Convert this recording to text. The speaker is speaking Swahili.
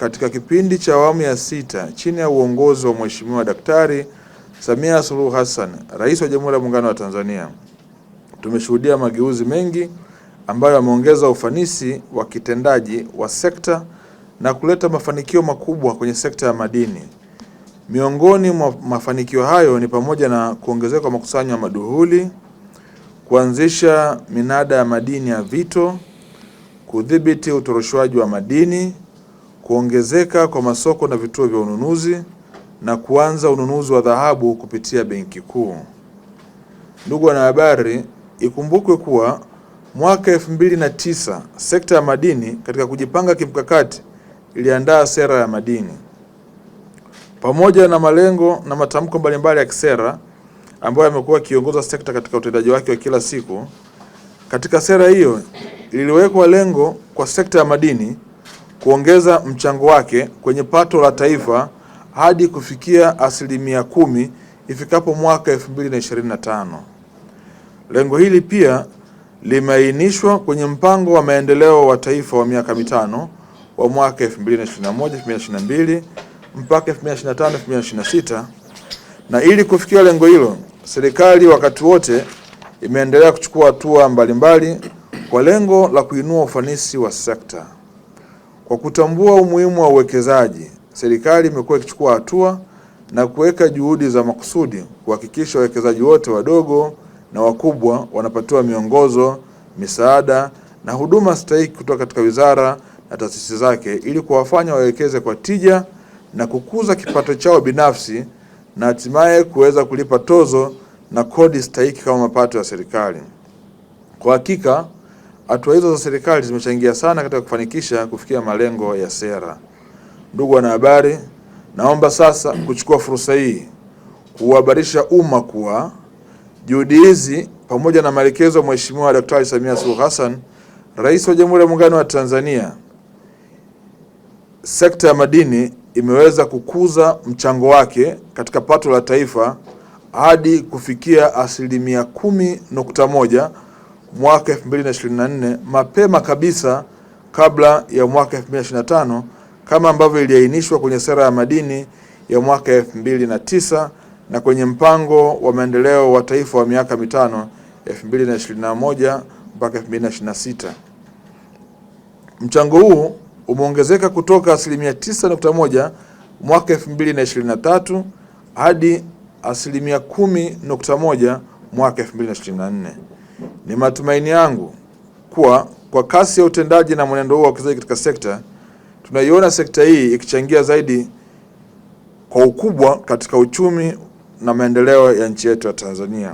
katika kipindi cha awamu ya sita chini ya uongozi wa Mheshimiwa Daktari Samia Suluhu Hassan, Rais wa Jamhuri ya Muungano wa Tanzania, tumeshuhudia mageuzi mengi ambayo yameongeza ufanisi wa kitendaji wa sekta na kuleta mafanikio makubwa kwenye sekta ya madini. Miongoni mwa mafanikio hayo ni pamoja na kuongezeka kwa makusanyo ya maduhuli, kuanzisha minada ya madini ya vito, kudhibiti utoroshwaji wa madini, kuongezeka kwa masoko na vituo vya ununuzi na kuanza ununuzi wa dhahabu kupitia Benki Kuu. Ndugu wanahabari, ikumbukwe kuwa mwaka 2009 sekta ya madini katika kujipanga kimkakati iliandaa sera ya madini pamoja na malengo na matamko mbalimbali ya kisera ambayo yamekuwa yakiongoza sekta katika utendaji wake wa kila siku. Katika sera hiyo liliwekwa lengo kwa sekta ya madini kuongeza mchango wake kwenye pato la taifa hadi kufikia 10% ifikapo mwaka 2025. Lengo hili pia limeainishwa kwenye mpango wa maendeleo wa taifa wa miaka mitano wa mwaka 2021 2022 mpaka 2025 2026, na ili kufikia lengo hilo, serikali wakati wote imeendelea kuchukua hatua mbalimbali kwa lengo la kuinua ufanisi wa sekta. Kwa kutambua umuhimu wa uwekezaji, serikali imekuwa ikichukua hatua na kuweka juhudi za makusudi kuhakikisha wawekezaji wote wadogo na wakubwa wanapatiwa miongozo, misaada na huduma stahiki kutoka katika wizara na taasisi zake ili kuwafanya wawekeze kwa tija na kukuza kipato chao binafsi na hatimaye kuweza kulipa tozo na kodi stahiki kama mapato ya serikali. Kwa hakika hatua hizo za serikali zimechangia sana katika kufanikisha kufikia malengo ya sera. Ndugu wanahabari, naomba sasa kuchukua fursa hii kuuhabarisha umma kuwa juhudi hizi pamoja na maelekezo ya Mheshimiwa Daktari Samia Suluhu Hassan, Rais wa Jamhuri ya Muungano wa Tanzania, sekta ya madini imeweza kukuza mchango wake katika pato la taifa hadi kufikia 10.1% mwaka 2024, mapema kabisa kabla ya mwaka 2025 kama ambavyo iliainishwa kwenye sera ya madini ya mwaka 2009 na kwenye mpango wa maendeleo wa taifa wa miaka mitano 2021 mpaka 2026. Mchango huu umeongezeka kutoka 9.1% mwaka 2023 hadi 10.1% mwaka 2024. Ni matumaini yangu kuwa kwa kasi ya utendaji na mwenendo huu wa uwekezaji katika sekta, tunaiona sekta hii ikichangia zaidi kwa ukubwa katika uchumi na maendeleo ya nchi yetu ya Tanzania.